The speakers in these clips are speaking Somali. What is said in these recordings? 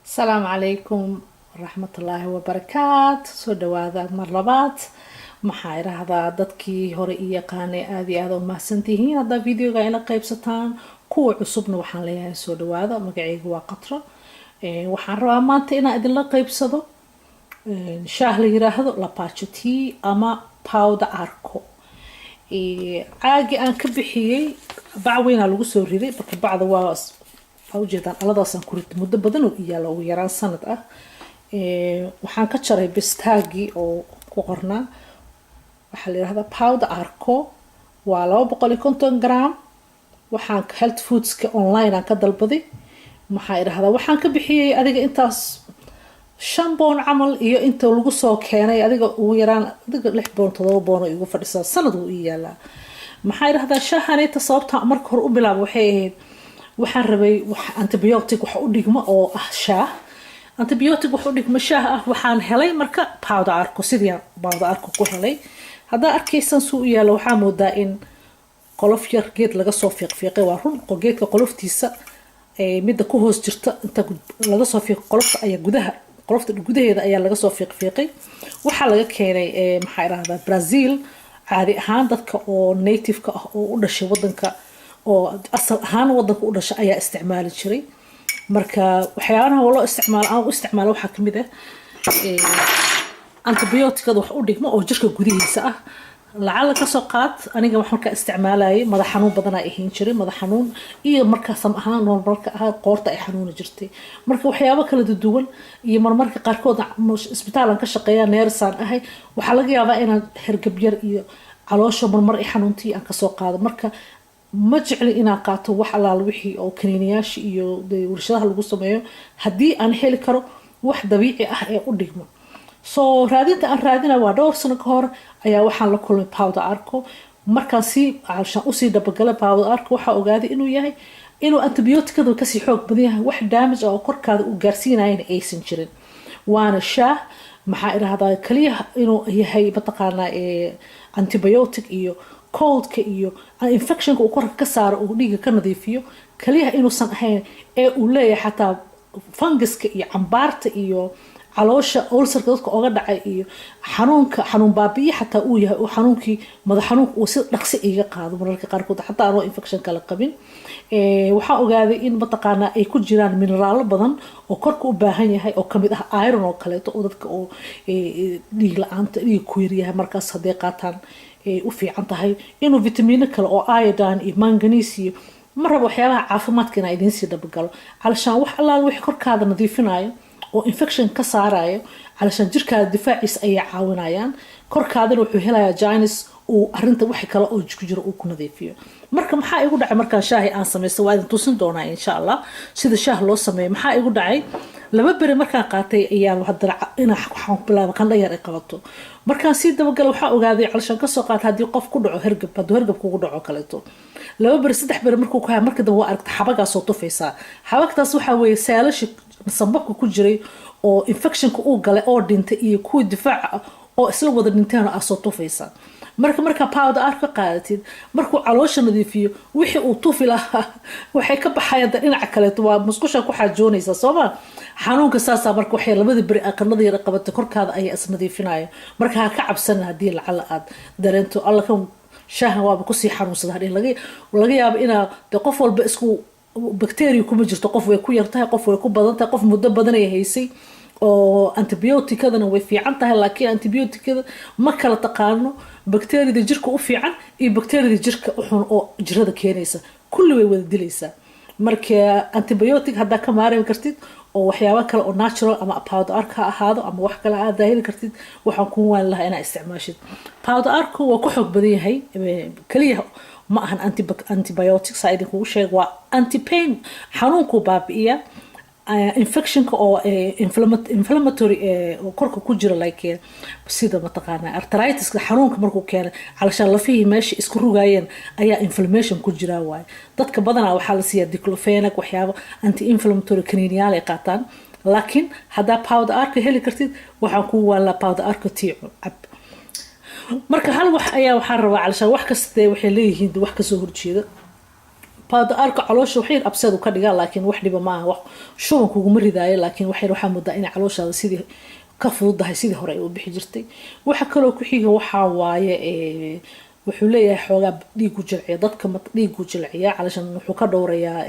Asalaamu calaykum waraxmatullaahi wabarakaat. Soo dhawaada mar labaad. Maxaa idhaahdaa, dadkii hore i yaqaanay, aada iyo aada u mahadsantihiin haddaa videoga ila qaybsataan. Kuwa cusubna waxaan leeyahay soo dhawaada. Magacayga waa Qatro. Waxaan rabaa maanta inaan idinla qaybsado shaah la yiraahdo Lapacho tea ama Pau d'Arco. Caagi aan ka bixiyey bac weynaa lagu soo riday. Marka bacda waa ujeedaan, aladaasaan ku ritay. Muddo badan oo iyaala, ugu yaraan sanad ah. Waxaan ka jaray bistaagii oo ku qornaa. Waxaa la yihahdaa Pau d'Arco, waa 250 gram. Waxaan Health Foodska online aan ka dalbaday. Maxaa idhahdaa, waxaan ka bixiyey adiga intaas 5 pound camal iyo inta lagu soo keenay, adiga ugu yaraan adiga 6 pound, 7 pound oo igu fadhisaa. Sanad wuu ii yaalaa. Maxaa idhahdaa, shaahanayta sababta marka hore u bilaaba waxay ahayd waxaan rabay wax antibiotic wax u dhigmo oo ah shaah, antibiotic wax u dhigmo shaah ah. Waxaan helay marka Pau d'Arco. Sidii Pau d'Arco ku helay, haddaa arkaysan suu u yaalo, waxaa moodaa in qolof yar geed laga soo fiiqfiiqay. Waa run, geedka qoloftiisa midda ku hoos jirta inta laga soo fiiqo qolofta ayaa gudaha, qolofta gudaheeda ayaa laga soo fiiqfiiqay. Waxaa laga keenay, maxaa idhahdaa, Brazil. Caadi ahaan dadka oo native-ka ah oo u dhashay wadanka, oo asal ahaan wadanka u dhashay, ayaa isticmaali jiray. Marka waxyaalaha loo isticmaalo, aan u isticmaalo, waxaa kamid ah antibioticada wax u dhigmo oo jirka gudihiisa ah. Lacala kasoo qaad, aniga wax markaa isticmaalayay madax xanuun badanaa ahayn jiray, madax xanuun iyo markaa sam ahaan marmarka ahaa qoorta ay xanuuni jirtay. Marka waxyaabo kala duwan iyo marmarka qaarkood isbitaalan ka shaqeeya, nurse-aan ahay, waxaa laga yaabaa inaan hergab yar iyo caloosha marmar i xanuuntii aan kasoo qaado. Marka ma jecli inaan qaato wax allaala wixii oo kaniiniyaasha iyo dee warshadaha lagu sameeyo, haddii aan heli karo wax dabiici ah ee u dhigmo. Soo raadinta aan raadina waa dhowr sano ka hor ayaa waxaan la kulmay Pau d'Arco. Markaan sii calshaan usii dabagalay Pau d'Arco, waxaa ogaaday inuu yahay, inuu antibiyootikada kasii xoog badan yahay, wax damage ah oo korkaada uu gaarsiinayana aysan jirin. Waana shaah, maxaa idhahdaa, kaliya inuu yahay mataqaanaa antibiotic iyo coldka iyo infectionka uu korka ka saaro, uu dhiiga ka nadiifiyo kaliyaha inuusan ahayn, ee uu leeyahay xataa funguska iyo cambaarta iyo caloosha ulcerka dadka oga dhacay iyo xanuunka, xanuun baabi'iye xataa uu yahay, uu xanuunkii madax xanuunka uu si dhaqsi iga qaado mararka qaarkood, xataa anoo infection kala qabin. Waxaa ogaaday in mataqaanaa ay ku jiraan mineraalo badan oo korka u baahan yahay, oo kamid ah iron oo kaleeto, oo dadka oo dhiig la-aanta, dhiig ku yaryahay, markaas hadday qaataan u fiican tahay, inuu vitamino kale oo iodine iyo manganese iyo ma rabo waxyaabaha caafimaadka inaa idiin sii dabagalo. Calashaan wax allaala wixii korkaada nadiifinayo oo infection ka saarayo, calashaan jirkaada difaaciisa ayay caawinayaan. Korkaadana wuxuu helayaa chance uu arinta wixii kale oo ku jiro uu ku nadiifiyo. Marka maxaa igu dhacay markaan shaahi aan samaysto? Waa idin tusin doonaa insha Allah sida shaah loo sameeyo. Maxaa igu dhacay? 2 beri markaan qaatay ayaa haddana inaa waxaan bilaaba qandho yar ay qabato. Markaan sii dabagala, waxaa ogaaday, calashaan kasoo qaata haddii qof ku dhaco hergab, hadduu hergab kugu dhaco kaleeto, 2 beri, 3 beri markuu ku haya, marka dambe waa aragta xabagaasoo tufaysaa. Xabagtaas waxaa weeye seelasha sambabka ku jiray oo infectionka uu galay oo dhintay iyo kuwii difaaca ah oo isla wada dhinteen oo soo tufaysa. Marka markaa Pau d'Arco qaadatid, markuu caloosha nadiifiyo, wixii uu tufi lahaa waxay ka baxayaan da dhinaca kaleeto, waa musqusha ku xaajoonaysaa sooma xanuunka saasaa. Marka waxay labada beri aqanada yar qabatay, korkaada ayaa is nadiifinaya. Marka ha ka cabsana haddii lacala aad dareento alla kan shaahan waaba kusii xanuunsada hadhin. Laga yaabo inaa de qof walba isku bacteria kuma jirto. Qof way ku yartahay, qof way ku badan tahay, qof muddo badan ay haysay. Oo antibioticadana way fiican tahay, laakiin antibioticada ma kala taqaano bacteriada jirka u fiican iyo bacteriada jirka u xun oo jirada keenaysa. Kulli way wada dilaysaa. Marka antibiotic haddaa ka maarmi kartid oo waxyaaba kale oo natural ama Pau d'Arco ha ahaado ama wax kale aad heli kartid, waxaan kuu waani lahaa inaa isticmaashid. Pau d'Arco waa ku xoog badan yahay. Kaliya ma ahan antibiotic, saa idinkugu sheeg, waa antipain, xanuunkuu baabi'iya, infectionka oo inflammatory oo korka ku jira, like sida mataqaana arthritiska, xanuunka markuu keenay, calashaan lafihii meesha isku rugaayeen ayaa inflammation ku jiraa waaye. Dadka badanaa waxaa la siiyaa diclofenac, waxyaabo anti inflammatory kaniiniyaal ay qaataan. Laakiin haddaa Pau d'Arco heli kartid, waxaan kuu waalaa Pau d'Arco tea cab. Marka hal wax ayaa waxaan rabaa, calashaan wax kastee waxay leeyihiin wax kasoo horjeeda. Pau d'arco caloosha wax yar upset uu ka dhigaa, laakiin wax dhiba maaha, wax shuban kuguma ridaayo, laakiin wax yar waxaa moodaa inay calooshaada sidii ka fududahay sidii hore ay u bixi jirtay. Waxa kaloo ku xiga waxaa waaye, wuxuu leeyahay xoogaa dhiigu jilciya dadka, dhiigu jilciya. Calashan wuxuu ka dhowrayaa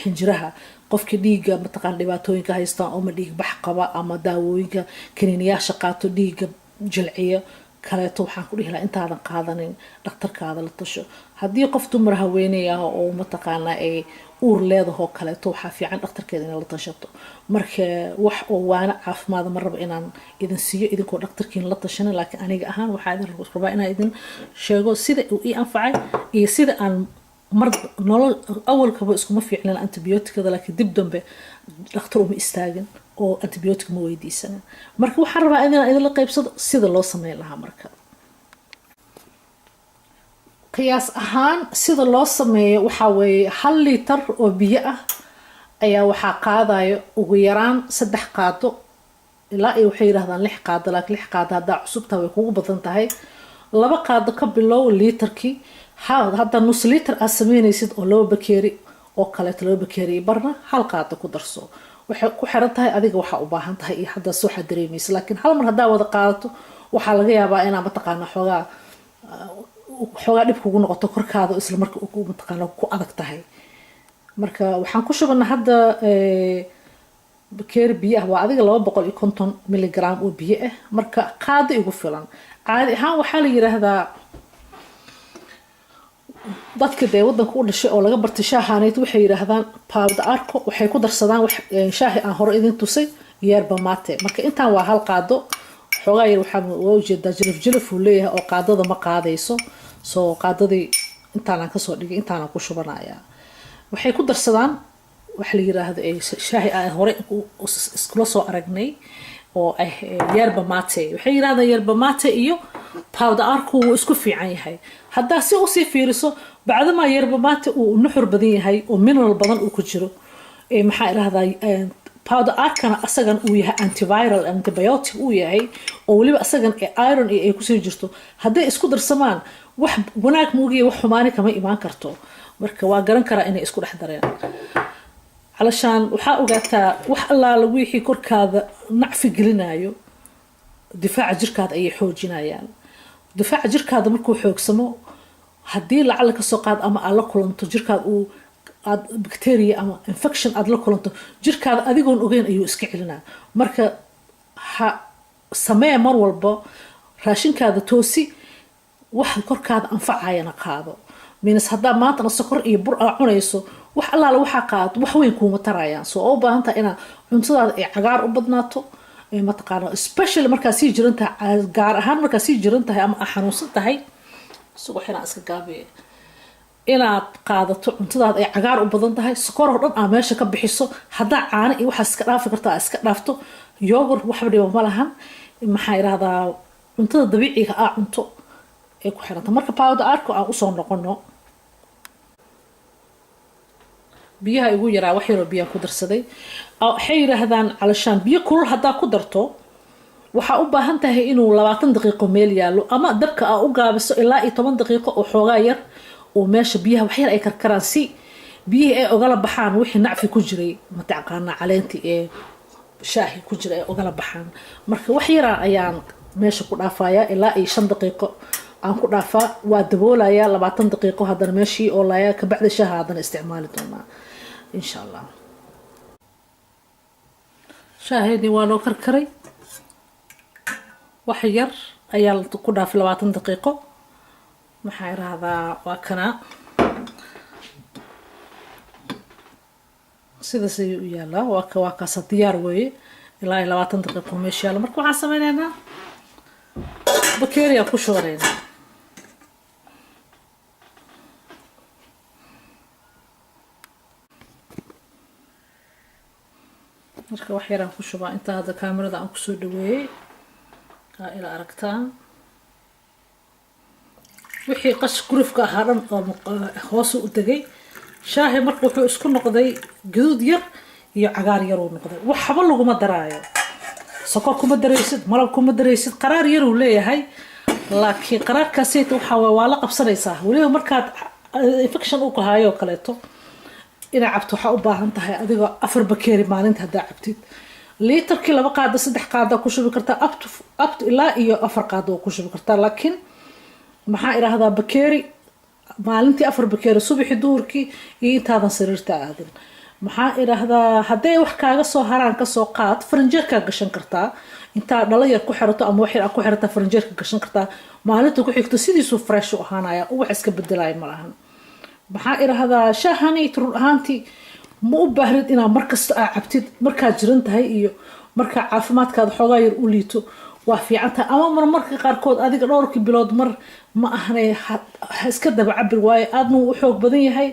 xinjiraha. Qofkii dhiigga mataqaan dhibaatooyinka haystaan ama dhiig bax qaba ama daawooyinka kaniiniyaasha qaato dhiigga jilciya kaleeto, waxaan ku dhihi lahaa intaadan qaadanin dhakhtarkaada la tasho. Haddii qof dumar haweeney ah oo mataqaanaa ay uur leedahoo kaleeto, waxaa fiican dhakhtarkeeda inay la tashato. Marka wax oo waana caafimaada ma rabo inaan idin siiyo idinkoo dhakhtarkiin la tashanin, laakiin aniga ahaan waxaa idin rabaa inaan idin sheego sida uu ii anfacay iyo sida aan mar nolol awalkaba iskuma fiicnin antibiyootikada, laakiin dib dambe dhakhtar uma istaagin oo antibiyootic ma weydiisanin. Marka waxaan rabaa inaan idinla qaybsado sida loo sameyn lahaa. Marka qiyaas ahaan sida loo sameeyo waxaa weeye, 1 liitar oo biyo ah ayaa waxaa qaadayo ugu yaraan 3 qaado ilaa iyo waxay yidhahdaan 6 qaado, laakiin 6 qaado haddaa cusubtaha way kugu badan tahay. 2 qaado ka bilow liitarkii. Hadda nus liitar aad sameynaysid oo 2 bakeeri oo kaleeto, 2 bakeeri iyo barna, 1 qaado ku darso. Waxay ku xiran tahay adiga waxaa u baahan tahay iyo haddaas waxaa dareemaysa, laakiin hal mar haddaa wada qaadato waxaa laga yaabaa inaa mataqaana xoogaa dhib kugu noqoto korkaada, isla marka mataqaana ku adag tahay. Marka waxaan ku shubanaa hadda bakeeri biyo ah, waa adiga 250 milligram oo biyo ah. Marka qaado igu filan. Caadi ahaan waxaa la yiraahdaa dadka dee wadanka u dhashay oo laga bartay shaahaneyd waxay yidhaahdaan pau d'arco waxay ku darsadaan wax shaahi aan hore idin tusay, yerba mate. Marka intaan waa 1 qaado xoogaa yar. Waxaa waa ujeedaa jilif jilif uu leeyahay oo qaadada ma qaadayso, soo qaadadii intaanaan kasoo dhigay, intaanaan ku shubanayaa. Waxay ku darsadaan waxa la yiraahdo shaahi aan hore iskula soo aragnay oo ah yerba mate. Waxay yirahdaan yerba mate iyo pau d'arco wuu isku fiican yahay. Haddaa si usii fiiriso, bacdamaa yerba mate uu nuxur badan yahay oo mineral badan uu ku jiro, maxaa irahdaa, pau d'arcona asagan uu yahay antiviral, antibiotic uu yahay, oo weliba asagan iron iyo ay kusii jirto, hadday isku darsamaan wax wanaag moogiya wax xumaani kama imaan karto. Marka waa garan karaa inay isku dhex dareen. Calashaan waxaa ogaataa wax allaala wixii korkaada nacfi gelinayo difaaca jirkaada ayay xoojinayaan. Difaaca jirkaada markuu xoogsamo, haddii lacala kasoo qaad ama aad la kulanto jirkaada uu aad bacteria ama infection aad la kulanto, jirkaada adigoon ogeyn ayuu iska celinaa. Marka ha samee mar walba raashinkaada toosi, wax korkaada anfacayana qaado. Minas haddaa maantana sokor iyo bur aa cunayso, wax allaala waxaa qaadato wax weyn kuuma tarayaan. Soo oo u baahan tahay inaad cuntadaada ay cagaar u badnaato, mataqaana, especially markaa sii jiran tahay, gaar ahaan markaa sii jiran tahay ama aa xanuunsan tahay. Isagoo xiraan iska gaabiye inaad qaadato cuntadaada ay cagaar u badan tahay, sokor oo dhan aa meesha ka bixiso. Haddaa caano iyo waxaas iska dhaafi karto, aa iska dhaafto. Yogurt waxba dhiba ma lahan. Maxaa idhahdaa, cuntada dabiiciga ah cunto ay ku xiranta. Marka pau d'arco aan usoo noqono, biyaha igu yaraa, wax yaroo biyaan ku darsaday. Waxay yidhaahdaan calashaan biyo kulul haddaa ku darto, waxaa u baahan tahay inuu 20 daqiiqo meel yaallo ama dabka aa u gaabiso ilaa iyo 10 daqiiqo oo xoogaa yar oo meesha biyaha waxyar ay karkaraan, si biyihii ay ogala baxaan wixii nacfi ku jiray, mataqaanaa, caleentii ee shaahi ku jira ay ogala baxaan. Marka wax yaraa ayaan meesha ku dhaafayaa, ilaa iyo 5 daqiiqo aan ku dhaafaa. Waa daboolayaa 20 daqiiqo, haddana meeshii oolaya. Kabacdi shaaha haddana isticmaali doonaa insha Allah. Shaaheedii waa noo karkaray, wax yar ayaa ku dhaafay 20 daqiiqo. Maxaa irahdaa, waa kanaa, sidaas ayuu u yaalaa. Waa kaasa, diyaar weeye. Ilaa iyo 20 daqiiqo meesha yaalla. Marka waxaan sameyneynaa bakeeriyaa ku shubaneynaa. Marka wax yaraan ku shubaa intaa hadda kaamirada aan kusoo dhaweeyey aa ila aragtaan. Wixii qash gurufka ahaa dhan oo hoosu u degay shaahi. Marka wuxuu isku noqday gaduud yar iyo cagaar yaruu noqday. Waxba laguma daraayo, sokor kuma daraysid, malab kuma daraysid. Qaraar yaruu leeyahay, laakiin qaraarkaasayta waxaa waay waa la qabsanaysaa. Weliba markaad Infection uu ku haayo oo kaleeto inaa cabto, waxaa u baahan tahay adigoo 4 bakeeri maalinta haddaa cabtid. Liitarkii 2 qaado, 3 qaada ku shubi kartaa, up to ilaa iyo 4 qaado waa ku shubi kartaa. Laakiin maxaa idhaahdaa, bakeeri maalintii, 4 bakeeri subaxii, duhurkii iyo intaadan sariirta aadin. Maxaa idhaahdaa, hadday wax kaaga soo haraan, kasoo qaad, faranjeerkaa gashan kartaa. Intaa dhalo yar ku xirato ama wax yar ku xirataa, faranjeerka gashan kartaa. Maalinta ku xigto sidiisuu fresh u ahaanaya, wax iska bedelaya ma lahan. Maxaa idhaahdaa, shaahani run ahaantii ma u baahnid inaad markasta aa cabtid. Markaad jiran tahay iyo markaa caafimaadkaada xoogaa yar u liito waa fiican tahay, ama marmarka qaarkood adiga dhowrkii bilood mar. Ma ahnay ha iska daba cabir, waayo aadna wuu u xoog badan yahay,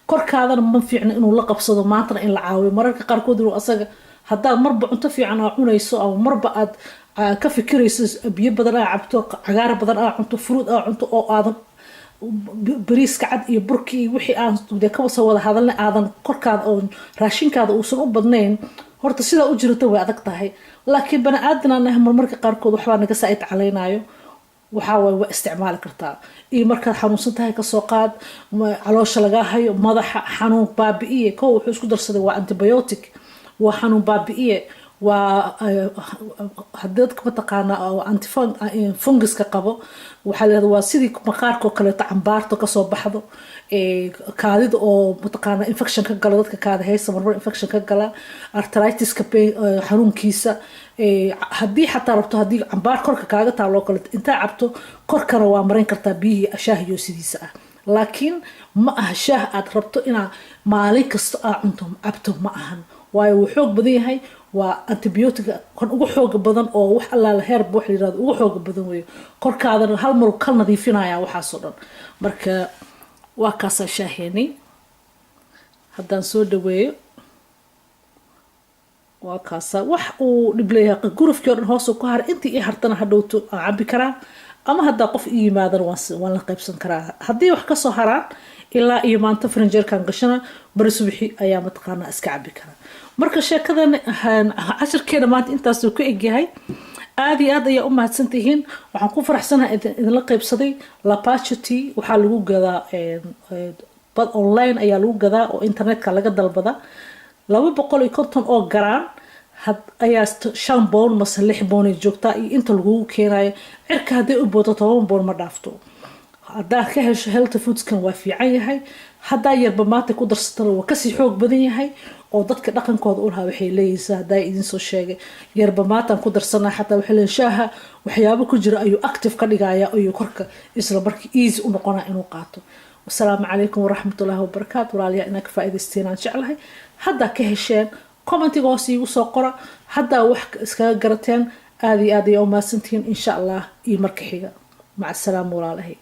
korkaadana ma fiicna inuu la qabsado. Maantana in la caawiyo mararka qaarkood inuu asaga, haddaad marba cunto fiican aa cunayso ama marba aad ka fikirayso, biyo badan aa cabto, cagaar badan aa cunto, fruit aa cunto, oo aadan bariiska cad iyo burki iyo wixii aan dee kasoo wada hadalna aadan korkaada oo raashinkaada uusan u badnayn, horta sidaa u jirata way adag tahay. Laakiin bani aadan aan nahay, marmarka qaarkood waxbaa naga saa-id calaynayo. Waxaa waay, waa isticmaali kartaa. Iyo markaad xanuunsan tahay, kasoo qaad caloosha lagaa hayo, madaxa xanuun baabi-iye. Ko wuxuu isku darsaday waa antibiotic, waa xanuun baabi-iye, waa dadka mataqaanaa antifunguska qabo. Waxaa la yihahda waa sidii maqaarka oo kaleeto, cambaarto kasoo baxdo, kaadida oo mataqaana infection ka galo, dadka kaada haysa marmar infection ka gala, arthritiska xanuunkiisa. Haddii xataa rabto, haddii cambaar korka kaaga taaloo kaleeto, intaa cabto korkana waa marin kartaa biyihii shaahiyo sidiisa ah. Laakiin ma aha shaah aad rabto inaa maalin kasta aa cunto, cabto, ma ahan, waayo wuu xoog badan yahay. Waa antibiotic kan ugu xooga badan oo wax allaala heerba wax la yirahdo ugu xooga badan weeyo. Korkaadana hal mar ka nadiifinaya waxaasoo dhan. Marka waa kaasaa shaaheenay. Haddaan soo dhaweeyo, waa kaasa. Wax uu dhib leeyahay, gurufkii o dhan hoosuu ku haray. Intii ii hartana hadhowto aan cabi karaa, ama haddaa qof ii yimaadana waan la qaybsan karaa. Haddii wax kasoo haraan, ilaa iyo maanta faranjeerkan gashana, bari subaxi ayaa mataqaanaa iska cabi karaa. Marka sheekadan, cashirkeena maanta intaasuu ku egyahay. Aada iyo aad ayaa u mahadsantihiin. Waxaan ku faraxsanahay idinla qaybsaday Lapacho tea. Waxaa lagu gadaa bad online ayaa lagu gadaa oo internetka laga dalbada. 250 oo garaan ayaa 5 pound mase 6 pound ay joogtaa, iyo inta lagugu keenayo cirka hadday u boodo 10 pound ma dhaafto. Haddaad ka hesho Health Foodskan waa fiican yahay. Haddaa yerba mate ku darsatana waa kasii xoog badan yahay. Oo dadka dhaqankooda ulahaa waxay leeyihiin, haddaa idin soo sheegay, yerba mataan ku darsanaa xataa, waxay leeyihin shaaha waxyaabo ku jira ayuu active ka dhigaya, ayuu korka isla markii easy u noqonaa inuu qaato. Wasalaamu calaykum waraxmatullaahi wabarakaatu. Walaalayaa, inaa ka faa'iidaysteen aan jeclahay. Haddaa ka hesheen, commentiga hoos iigu soo qora. Haddaa wax iskaga garateen, aada iyo aad ayaa u mahadsantihiin. Insha Allah iyo marka xiga, maca asalaama walaalahay.